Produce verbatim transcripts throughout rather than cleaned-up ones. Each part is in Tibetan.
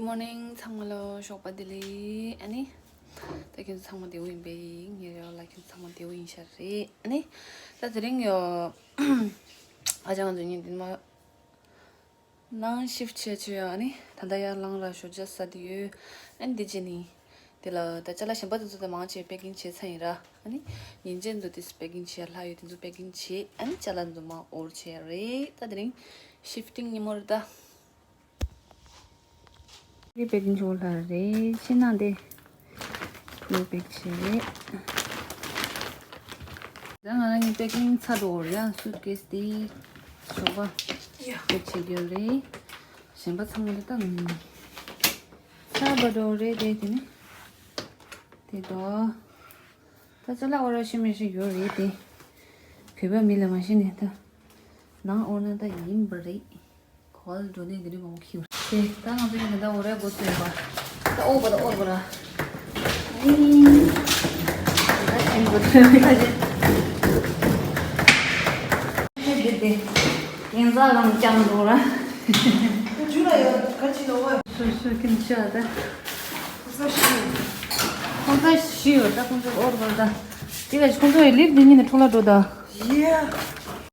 Morning ཚང་མ་ལ་ཞོགས་པ་བདེ་ལེགས། ཨ་ནི། ད་ཁྱེད་ཚོ་ཚང་མ་བདེ་པོ་ཡིན་པས། ངའི་རེ་བ་ལ་ཁྱེད་ཚོ་ཚང་མ་བདེ་པོ་ཡིན་ཤག་རེད། ཨ་ནི། ད་དེ་རིང་ཡོ། ཨ་ཅག་ང་ཚོ་གཉིས་འདི་མ། ནང་ཤིབ་བྱས་བྱས་ཡོད། ཨ་ནི་ད་ལྟ་ཡར་ལངས་ར་ཞོགས་ཇ་ཟ་དུས་ཡོད། ཨ་ནི་འདི་བྱས་ནི། དེ་ལ་ད་ཅ་ལག་གཞན་པ་དེ་ཚོ་ད་མང་ཆེ་པེ་ཀིང་བྱས་ཚར་ཡིན་ར། ཨ་ནི་ཉིན་རྗེས་འདུག་དེ་ཚོ་པེ་ཀིང་བྱས་ལྷག་ཡོད། དེ་ཚོ་པེ་ཀིང་བྱས། ཨ་ནི་ཅ་ལག་འདི་ཚོ་མར་འོར་བྱས་རེད། ད་དེ་རིང་ཤིབ་ཊིང་ཉིན་མོ་རེད་ད། དེ་པེ་ཀིང་ཆུང་ལྷག་རེད། ཕྱི་ནང་དེ་ཕུལ་པེག་བྱས་རེད། ད་ང་རང་གི་པེ་ཀིང་ཚར་འགྲོ་རེད། ཡང་སུཊ་ཀེས་དེ་ཞོགས་པ་ཡ་པེག་བྱེད་རྒྱུ་རེད། གཞན་པ་ཚང་མ་ད་ད་ངུ་ཚར་བ་འགྲོ་རེད། དེ་དེ་ནི་དེ་དོ། ད་ཅ་ལག་འོ་ར་ཤི་མི་ཤི་ཡོད་རེད་དེ། བོད་པ་མི་ལ་མ་ཤི་ནས་ད་ནང་འོ་ན་ད་ཡིན་པ་རེད། གོ་བ་འགྲོ་ནས་འདི་འདྲ་མང་པོ་ཁྱེར་ཡོད་རེད། དེ་ད་ང་ཚོ་ཡིན་ན་ད་འོ་རའི་འགོ་ཚུགས་ཡོད་པ། ད་ཨོ་བ་ད་ཨོ་བ་ར། ཨེ། ད་ཞིམ་པོ་ཐོན་མི་ཁ་ཅན། ད་འདི་དེ། ཡིན་ས་ལམ་རྐྱང་འགྲོ་ར། ཇུ་ལ་ཡོད་ག་ཅི་ལོ་བ། སུ་སུ་ཁྱིམ་ཆ་ད། ཁོང་ཚ་ཤི། ཁོང་ཚ་ཤི་ཡོད་ད། ཁོང་ཚ་ཨོར་བར་ད། དེ་ལ་ཁོང་ཚ་ཡི་ལིབ་འདི་ཉིད་ནས་འཕྲོ་ལ་འགྲོ་ད། ཡེ།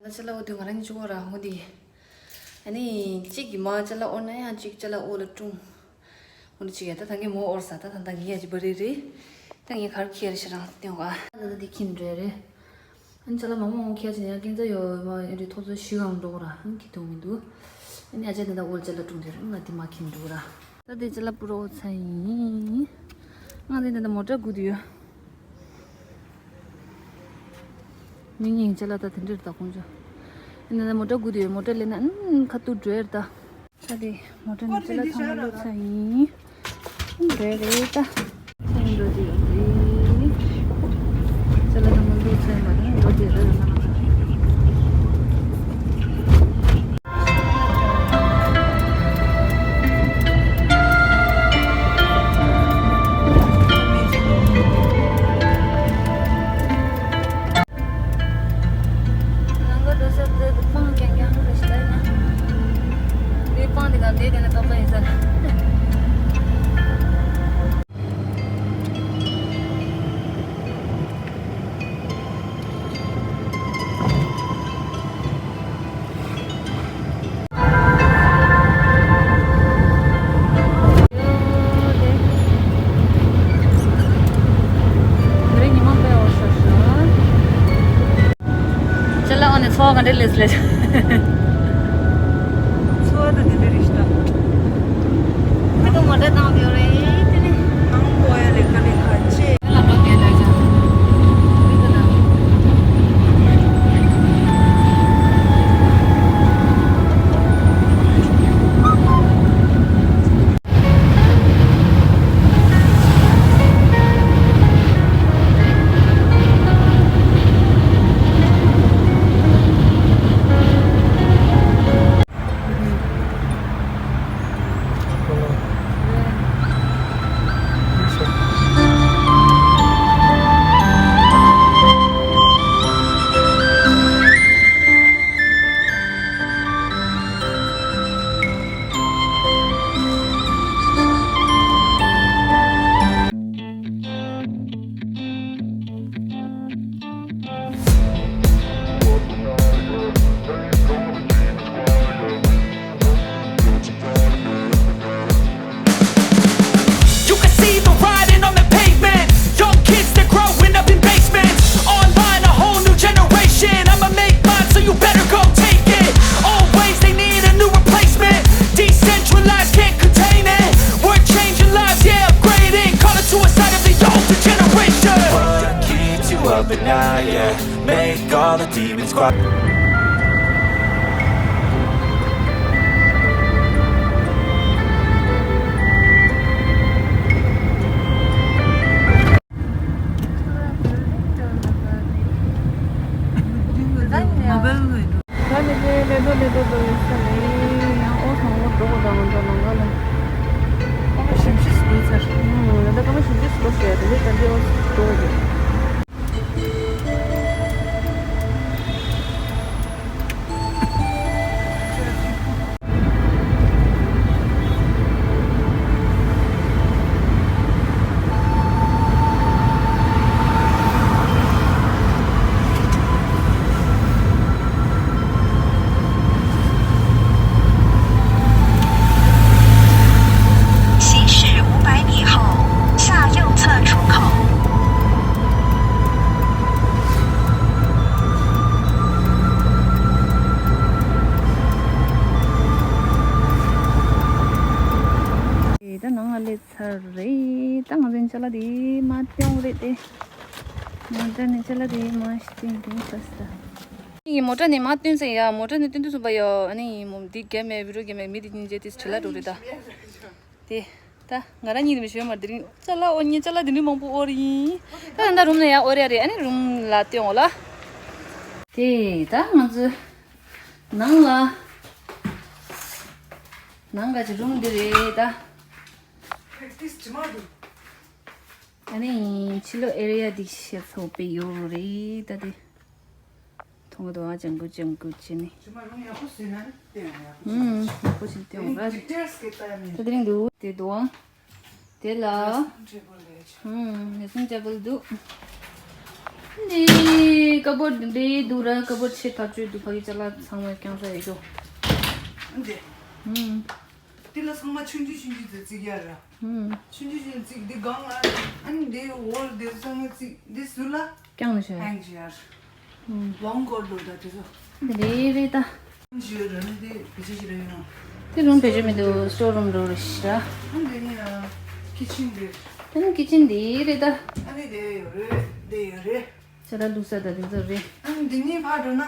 ང་ཅ་ལག་འོ་དུས་ང་རང་གཉིས་གཅིག་པོ་ར་འོ་དེ། ཨ་ནི་གཅིག་གིས་མར་ཅ་ལག་དབོར་ན་ཡང་གཅིག་ཅ་ལག་འོག་ལ་སྲུང་། འོ་ན་གཅིག་ཡ་ད་ད་ངས་མོ་དབོར་ས། ད་ད་ད་ངས་ཡ་གཅིག་པ་རེད་རེད། ད་ངས་ག་རེ་ཁྱེར་ཤི་རང་སྟེང་བ། ད་ད་འདི་ཁྱིམ་རེད་རེད། ཨ་ནི་ཅ་ལག་མང་མང་ཁྱེར་ཕྱིན་ཡང་ཀན་ཙ་ཡོད་མ་ཡོད་རེད། ཐོག་ཚོ་ཤི་གང་འགྲོ་ར་ཨ་ནི་ཁྱི་ཐུང་མི་འདུག་ཨ་ནི་ཨ་ཅག་ད་ད་འོག་ཅ་ལག་སྲུང་དེ་རེད། ང་འདི་མ་ཁྱིམ་འགྲོ་ར། ད་འདི་ཅ་ལག་པུ་རོ་ཚ་ཡིན། ང་འདི་ད་ད་མོ་ཊ་སྒུག་དུ་ཡོད། མི་ཉིན་ཅ་ལག་ད་དེ་འདྲ་རེད་ད་ཁོང་ཚོ། ཡིན་ན་ད་མོ་ཊ་སྒུག་དུ་ཡོད། མོ་ཊ་སླེབས་ན་ཨ་ཁ་ཐུག་འགྲོ་ཡ་རེད་ད། ད་དེ་མོ་ཊ་ནས་ཅ་ལག་ཚང་མ་བླུགས་ཚར་ཡིན། འགྲོ་ཡ་རེད་ད། ཚང་མ་འགྲོ་དུ་ཡོད་རེད། ཅ་ལག་ཚང་མ་བླུགས་ཚར་ཡིན་པ་ནི་འགྲོ་དུ་ཡོད་རེད་ལ། ནང་གི་འགྲོ་ས་དེ་སྤང་རྐྱང་རྐྱང་རེད་ཤག་ཡིན་ན། དེ་སྤང་དེ་ག་དེ་དེ་ནས་ཏོག་ཙམ་ཡིན་ས། ཅ་ལག་ཨ་ནི་ཚོ་ག་འདྲ་ལས་ལས། ཚོ་ད་དེ་འདྲ་རེད་ཤག་ད། ཁ་ཐུག་མ་འདྲ་བཏང་ཡོད་རེད་དེ་ནི། ནང་པོ་ཡ་ལས་ཀ་ལས་ཁ་ཆེ། ལ་འགྲོ་དེ་ལ་ཅང་། You can see the writing on the pavement. Young kids, they're growing up in basements. Online, a whole new generation. I'ma make mine, so you better go take it. Always, they need a new replacement. Decentralized, can't contain it. We're changing lives, yeah, upgrading. Call it suicide of the older generation. What keeps you up at night, yeah? Make all the demons quiet. ད་ནི་ལས་ལས་འགྲོ་ལས་འགྲོ་འགྲོ་ཡོད་ས་ལས་ཡང་ཨོ་ཚང་མ་འགྲོ་དགོས་ད་ང་ཚོ་ནང་ལ་ལ། ཀ་མ་ཞིམ་ཤིས་འགྲོ་ཚར། ད་ཀ་མ་ཞིམ་ཤིས་འགྲོ་ཟེར་དེ་ལས་ད་འདི་ཨོ་འགྲོ་དགོས། སླེབས་ཚར་རེད། ད་ང་ཚོའི་ཅ་ལག་དེ་མར་བཏོན་རེད་དེ། མོ་ཊ་ནས་ཅ་ལག་དེ་མར་བཏོན་བཏོན་ཚར་སོང་། ངས་མོ་ཊ་ནས་མར་བཏོན་ཚར་ཡ། མོ་ཊ་ནས་བཏོན་དུས་ཙམ་པ་ཡ། ཨ་ནི་མོ་འདི་རྒྱབ་མེད་བི་ཌིའོ་རྒྱབ་མེད་མི་དེ་གཉིས་མཇལ་དུས་བྲེལ་བ་འགྲོ་རེད་ད། དེ། ད་ང་རང་གཉིས་དེ་མི་ཞོན་མར་དེ་རིང་ཅ་ལག་འོ་ཉི་ཅ་ལག་དེ་འདྲའི་མང་པོ་དབོར་ཡིན། ད་ད་རུམ་ནས་ཡར་དབོར་ཡ་རེད། ཨ་ནི་རུམ་ལ་སྟོན་འོ་ལ། དེ་ད་ང་ཚོ་ནང་ལ། ནང་ག་ཅི་རུམ་འདི་རེད་ད། Practice ཇི་མ་འདུག་ཨ་ནི་ཕྱི་ལོགས་ཨེ་རི་ཡ་འདི་ཤེས་ཚོགས་པའི་ཡོད་རེད་ད་དེ། མཐོང་གི་འདུག་ཨ། ལྗང་གུ་ལྗང་གུ་བྱས་ནས། ཇི་མ་རུང་ཡག་པོ་བཟོས་ན་ནི་དེ་ཡང་ཡག་པོ་ཨུམ། ཡག་པོ་ཞིག་སྟོན་ར་རེད། Details གི་ལྟ་ཡ་མེད། ད་དེ་རིང་འདུག་དེ་འདུག་ཨ། དེ་ལ། Dressing table རེད། ཨུམ། dressing table འདུག་འདི་ཀ་བོར་འདི་འདུག་ར། ཀ་བོར་ཆེ་ཐག་ཆོད་འདུག་ཕ་གི་ཅ་ལག་ཚང་མ་རྐྱང་ས་ཡོད་ཤོག་འདི། ཨུམ། འདི་ལ་ཚང་མ་ཆུང་ཆུང་ཆུང་ཆུང་བརྩིགས་ཡ་ར། ཨུམ། ཆུང་ཆུང་ཆུང་ཆུང་བརྩིགས། འདི་སྒང་ལ། ཨ་ནི་འདི་འོག་འདི་ཚང་མ་བརྩིགས། འདི་ཟུར་ལ་རྐྱང་ནས་བྱས། hang བྱས་ཡ་ར། ཨུམ། ལོང་སྐོར་ལོ་ད་དེ་ཚོ། འདི་རེད་རེད་ད། ཞུ་ར་ནི་དེ་བེད་སྤྱོད་ཞིག་ར་ཡོང་། དེ་རུམ་བེད་སྤྱོད་མི་འདུག་སི་ཊོར་རུམ་འགྲོ་རེད་ཤག་ཨ་འདི་ནི་ཡང་ཁི་ཆན་རེད། ཨ་ནི་ཁི་ཆན་འདི་རེད་ད། ཨ་ནི་དེ་ཡོད་རེད། དེ་ཡོད་རེད། ཅ་ལག་བླུགས་ས་ད་དེ་ཚོ་རེད། ཨ་ནི་འདི་ནི་ཕར་འགྲོ་ན།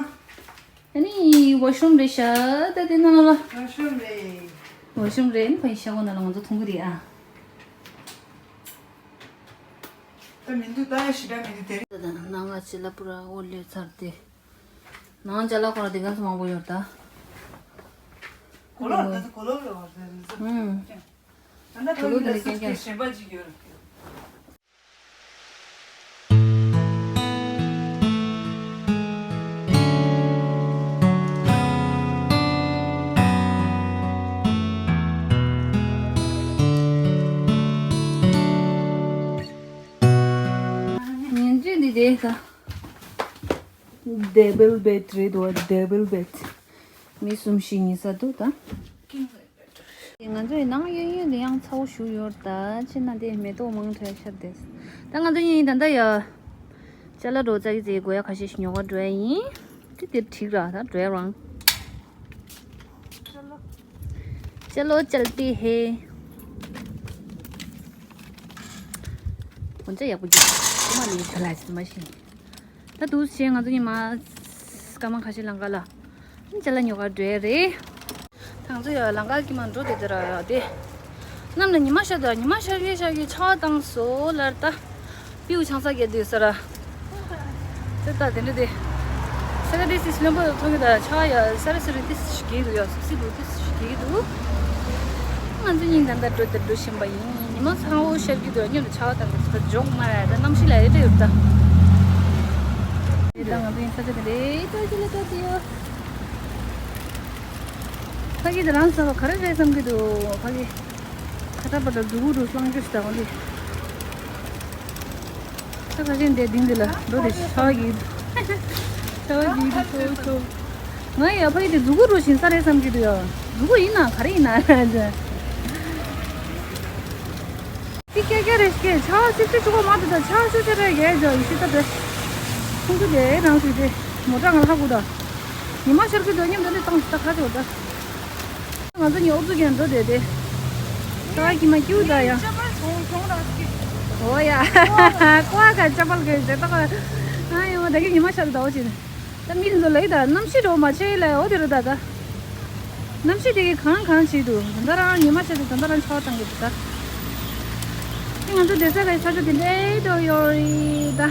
ཨ་ནི་ཝ་ཤ་རུམ་རེད་ཤག་ད་དེ་ནང་ལ། ཝ་ཤ་རུམ་རེད། ཝ་ཤ་རུམ་རེད། ཨ་ནི་ཕ་གི་ཤ་འོ་ན་ལ་ང་ཚོ་འཐུང་གི་རེད་ཨ། ད་མི་འདུག་ད་ཡ་ཞི་དྲག་མི་འདུག་དེ་རེད། ད་ནང་ལ་ཅ་ལག་པུ་ར་འོ་སླེབས་ཚར་ཏེ། ནང་ཅ་ལག་ཁོ་ར་དེ་ག་ཚོད་མང་པོ་ཡོད་ད། གོ་ལོག་ད་གོ་ལོག་རེད་བ་རེད། ཨུམ། ད་ད་གོ་ལོག་དེ་ནས་ཀྱང་ཀྱང་གཞན་པ་ཅིག་ཡོད་རེད། ཉིན་རྒྱུན་འདི་དེ་ད། double bed རེད་འདུག double bed། མི་གསུམ་བཞི་ཉལ་ས་འདུག་ད། ང་ཚོའི་ནང་གཡས་གཡོན་དེ་ཡང་ཚ་བོ་ཞིག་ཡོད་ད། ཕྱི་ན་དེ་མེ་ཏོག་མང་དྲགས་ཤར་བསྡད། ད་ང་ཚོ་གཉིས་ད་ལྟ་ཡ། ཅ་ལག་འགྲོ་རྩ་གི་རྩེ་དགོས་ཡ་ཁ་ཤས་ཤིག་ཉོ་ག་འགྲོ་ཡ་ཡིན། དེ་དེར་འགྲིག་ར་ད་འགྲོ་ཡ་རང་། चलो चलते हैं། འོན་ཀྱང་ཡག་པོ་འདུག་ཁོ་མ་ལས་ཆ་ལ་ཞིག་མ་ཤེས། ད་འདུག་བྱས་ང་ཚོ་གཉིས་མ་སྐར་མ་ཁ་ཤས་ལང་ཀ་ལ། ཅ་ལག་ཉོ་གར་འགྲོ་ཡ་རེད། ད་ང་ཚོ་ཡ་ལང་ཀ་གི་མ་འགྲོ་དེ་དེ་ར་ཡ་དེ། གནམ་ལ་ཉི་མ་ཤར་དུས་ཉི་མ་ཤར་གི་ཤར་གི་ཆར་པ་བཏང་སོ་ལར་ད། པིའུ་ཆང་ས་རྒྱག་དུས་ས་ར། ཙེ་ད་དེ་འདྲ་དེ། ས་ག་དེ་སིས་བློན་པོ་མཐོང་གི་ད་ཆར་པ་ཡ་ས་ར་ས་ར་དེ་སི་ཞིག་གི་འདུག་ཡ་སུབ་སི་འདུག་དེ་སི་ཞིག་གི་འདུག་ང་ཚོ་གཉིས་ད་ལྟ་འགྲོ་དེ་འགྲོ་བཞིན་པ་ཡིན། ཉི་མ་ཚ་བོ་ཤར་གི་འདུག་མཉམ་དུ་ཆར་པ་བཏང་གི་ཟེར་འཇོག་མ་རེད་ད། གནམ་གཤིས་ལ་ཨེ་འདྲ་ཡོད་ད། ད་ང་ཚོ་ཡིན་ས་ཆ་དེ་རེད་ད་ཅི་ལ་ད་དེ་ཡོད། ཕ་གི་དེ་རང་ཚ་བ་ག་རེ་རེད་བསམ་གི་འདུག་ཕ་གི་ཁ་ཏ་པ་ད་འཛུ་གུ་རུ་སླང་རྒྱུ་ཞིག་ད་འོ་འདི། ད་ཁ་ཤས་འདི་འདི་འདི་ལ་འགྲོ་དེ་ཆར་པ་གི། ཆར་པ་གི་འདི་ཚོ་ཚོ། ང་ཡ་ཕ་གི་དེ་འཛུ་གུ་རུ་ཞིང་ས་རེད་བསམ་གི་འདུག་ཡ། འཛུ་གུ་ཡིན་ན་ག་རེ་ཡིན་ན་རེད། ཏི་ཀེ་ཀེ་རེ་སྐད་ཆ་སི་ཏི་ཆུ་གོ་མ་ཏི་ད་ཆ་སི་ཏི་རེ་གེ་ཇོ་ཡི་ཤི་ད་དེ། ཁུང་ཁུ་དེ་རང་སི་ཏི་མོ་ཏྲ་ང་ཧ་གུ་ད། ཉི་མ་ཤར་གི་དོ་མཉམ་དུ་ནི་ཏང་སི་ད་ཁ་ཆོ་ད། ང་ཚོ་ཉི་ཨོ་ཙུ་གན་འགྲོ་དེ་དེ། ད་གི་མ་ཀྱུ་ད་ཡ། ཅ་པལ་གྱོང་གྱོང་ར་སི་ཀི། ཨོ་ཡ། ཀོ་ཨ་ག་ཅ་པལ་གི་ཇེ་ཏག་ཨ་ཡོ་ད་གི་ཉི་མ་ཤར་ད་འོ་ཅི་ནི། ད་མི་དེ་ཚོ་ལ་ཡི་ད་གནམ་གཤིས་འགྲོ་མ་ཆེ་ལ་འོ་དེ་རུ་ད་ད། གནམ་གཤིས་དེ་གི་གང་གང་བྱེད་འདུག་ད་ལྟ་རང་ཉི་མ་ཤར་དུས་ད་ལྟ་རང་ཆར་པ་བཏང་གི་འདུག་ད། དེ་ང་ཚོ་བསྡད་ས་གི་ས་ཆ་དེ་འདྲའི་འགྲོ་ཡོད་རེད་ད།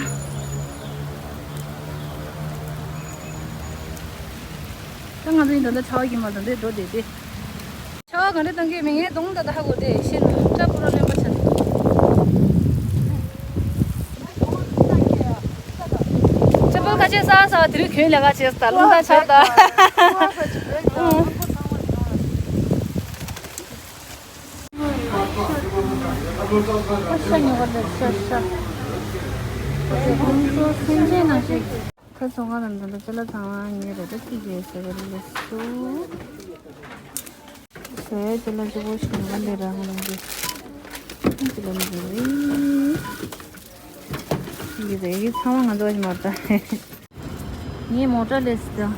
ད་ང་ཚོ་ཡིན་ད་ལྟ་ཆར་པ་གི་མ་ད་འདྲའི་འགྲོ་བསྡད་དེ། ཆར་པ་ག་འདྲ་བཏང་གི་མི་ངའི་གདོང་ད་ད་ཧ་གོ་དེ་ཤེས་ན་སྐྲ་པུ་ར་ལེན་པ་ཆ་ནས། ཅ་པལ་ཁ་ཆེ་ས་ས་དེ་རིང་གྱོན་ལས་ཀ་བྱས་ད་རླུང་ད་ཆར་ད། ཤ་ཉོ་ག་ལ་ཤ་ཤ། ཁོང་ཚོ་སེམས་ཅན་ནང་བཞིན། ད་ཚོང་ཁང་ནང་འདི་འདྲ་ཅ་ལག་ཚང་མ་ངའི་རེ་ད་ཅི་བྱས་ཟེར་བ་ལས་སུ། ཟས་ཅ་ལག་ཅི་པོ་ཞིག་ནང་ལས་རང་ལ་འདི། ཅི་ལ་འདི་རེད། འདི་རེད་ཡི་ཚང་མ་ང་ཚོ་ཞིག་མ་རེད་ད། ངའི་མོ་ཊ་ལས་སུ་ད།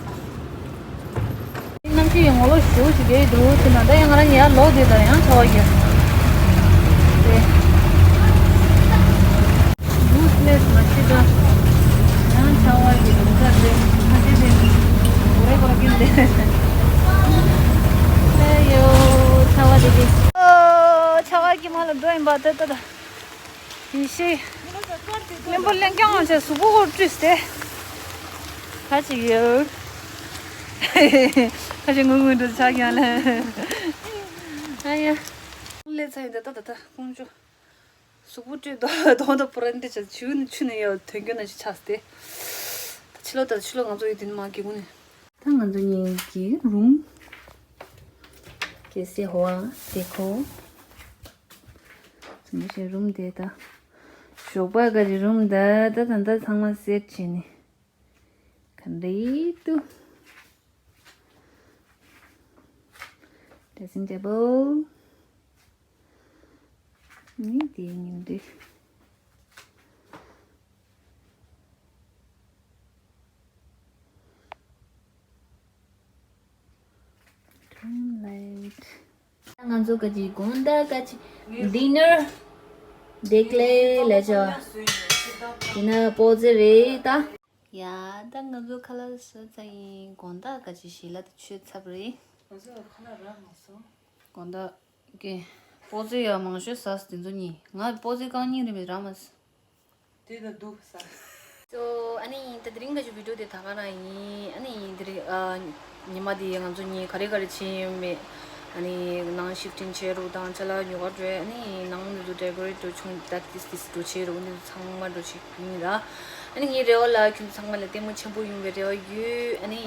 གནམ་གཤིས་ངོ་ལོག་ཞེ་པོ་ཞིག་རྒྱག་གི་འདུག་ཟེར་ན་ད་ཡང་ང་རང་ཡར་ལོག་བསྡད་ད་ཡང་ཆར་པ་རྒྱག་ཡུ་སི་ལེ་སི་མ་ཤི་ད། ཡང་ཆར་པ་གི་རུམ་ཁ་དེ་ཁ་ཤས་དེ་འོ་རེ་ཀོ་ར་ཀིན་དེ། ཨེ་ཡོ་ཆར་པ་དེ་དེ། ཨོ་ཆར་པ་གི་མ་ལ་འགྲོ་ཡིན་པ་དེ་ད་ད། ཡེ་ཤེས། གླིང་བུ་གླིང་རྐྱང་བྱས་གཟུགས་པོ་ཧོར་བཀྲུས་ཏེ། ཁ་ཅིག་ཡོད། ཁ་ཅིག་ངུ་ངུ་འདུག་ཆགས་ཀྱང་ལ། ཨ་ཡ། ལས་ཚ་ཡིན་ད་ད་ད་ད་ཀོང་ཇོ། གཟུགས་པོ་བཀྲུས་དོ་དོ་དོ་པོ་ར་འདི་ཆ་ཆུ་ནི་ཆུ་ནི་ཡོད་དོན་སྐྱོན་ན་ཆགས་ཏེ། ད་ཕྱི་ལོགས་ད་ཕྱི་ལོགས་ང་ཚོ་ཡོད་དུས་ནི་མ་གི་གུ་ནི། ད་ང་ཚོ་གཉིས་ཀྱི་རུམ། ཀེ་སེ་ཧོ་ཨ་དེ་ཁོ། ཚང་མ་ཞིག་རུམ་དེ་ད། ཞོགས་པ་ག་རི་རུམ་ད་ད་ད་ད་ཚང་མ་སེ་ཊི་བྱས་ནས། ག་འདྲ་ཡིན་དུ། ཌེ་སིང་ཊེ་བལ། ནི་དེ་ཉིན་དུ། ང་ཚོ་ག་ཅི་དགོང་དག་ག་ཅི་ཌི་ནར་དེ་ཀ་ལེ་ལེ་ཅོ། དེ་ན་པོ་ཙི་རེད་ད། ཡ་ད་ང་ཚོ་ཁ་ལག་ཟ་ཚར་ཡིན། དགོང་དག་ག་ཅི་ཞིག་ལ་དེ་མཆོད་ཚར་བ་རེད། ང་ཚོ་ཁ་ལག་རག་མ་སོང་། དགོང་དག་གི་པོ་ཙི་ཡ་མང་ཤོས་ཟ་སོང་དེ་ཚོ་གཉིས། ང་པོ་ཙི་རྐང་གཉིས་རེད་མི་རག་མ་སོང་། དེ་ད་འདུག་ས། སོ་ཨ་ནི་ད་དེ་རིང་ག་ཅིག་བི་ཌིའོ་དེ་ད་ག་རང་ཡིན། ཨ་ནི་དེ་རིང་ཨ་ཉི་མ་དེ་ང་ཚོ་གཉིས་ག་རེ་ག་རེ་བྱས་ཡོད་མེད། ཨ་ནི་ནང་ཤིབ་ཊིང་བྱས་རུ་དང་ཅ་ལག་ཉོ་གར་འགྲོ། ཨ་ནི་ནང་དེ་ཚོ་ཌེ་ཀོ་རེ་ཊི་འགྲོ་བྱུང་། ད་ཏིས་ཏིས་འགྲོ་བྱས་རུ་དེ་ཚོ་ཚང་མ་འགྲོ་བྱེད་ཡིན་ར། ཨ་ནི་ངའི་རེ་བ་ལ་ཁྱོད་ཚོ་ཚང་མ་ལ་ལྟད་མོ་ཆེན་པོ་ཡོང་བའི་རེ་བ་ཡོད། ཨ་ནི་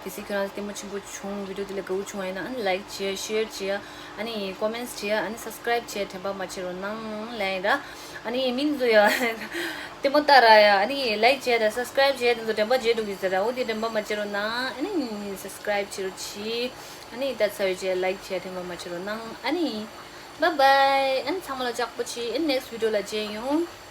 གལ་སྲིད་ཁྱོད་རང་ལྟད་མོ་ཆེན་པོ་བྱུང་། བི་ཌིའོ་དེ་ལ་དགའ་བོ་བྱུང་བ་ཡིན་ན་ཨ་ནི་ལའིཀ་བྱས། ཤེར་བྱས། ཨ་ནི་ཀོ་མེན་ཊི་བྱས། ཨ་ནི་སབ་སི་ཀ་རའིབ་བྱས། དྲན་པ་མ་བརྗེད་རོགས་གནང་ལབ་ཡིན་ར། ཨ་ནི་མི་ཚོ་ཡ་ལྟད་མོ་ལྟ་ར་ཡ། ཨ་ནི་ལའིཀ་བྱས་དང་སབ་སི་ཀ་རའིབ་བྱས་དེ་ཚོ་དྲན་པ་བརྗེད་འགྲོ་གི་ཟེར་ར། འོ་དེ་དྲན་པ་མ་བརྗེད་རོགས་གནང་། ཨ་ནི་སབ་སི་ཀ་རའིབ་བྱེད་རོགས་གྱིས། ཨ་ནི་ད་ཚ་བའི་རྗེས་ལའིཀ་བྱས་དྲན་པ་མ་བརྗེད་རོགས་གནང་། ཨ་ནི་བཱའི་བཱའི། ཨ་ནི་ཚང་མ་ལ་ལྕགས་པོ་ཆེ། ཨ་ནི་ནེག་སི་ཊི་བི་ཌིའོ་ལ་མཇལ་ཡོང་།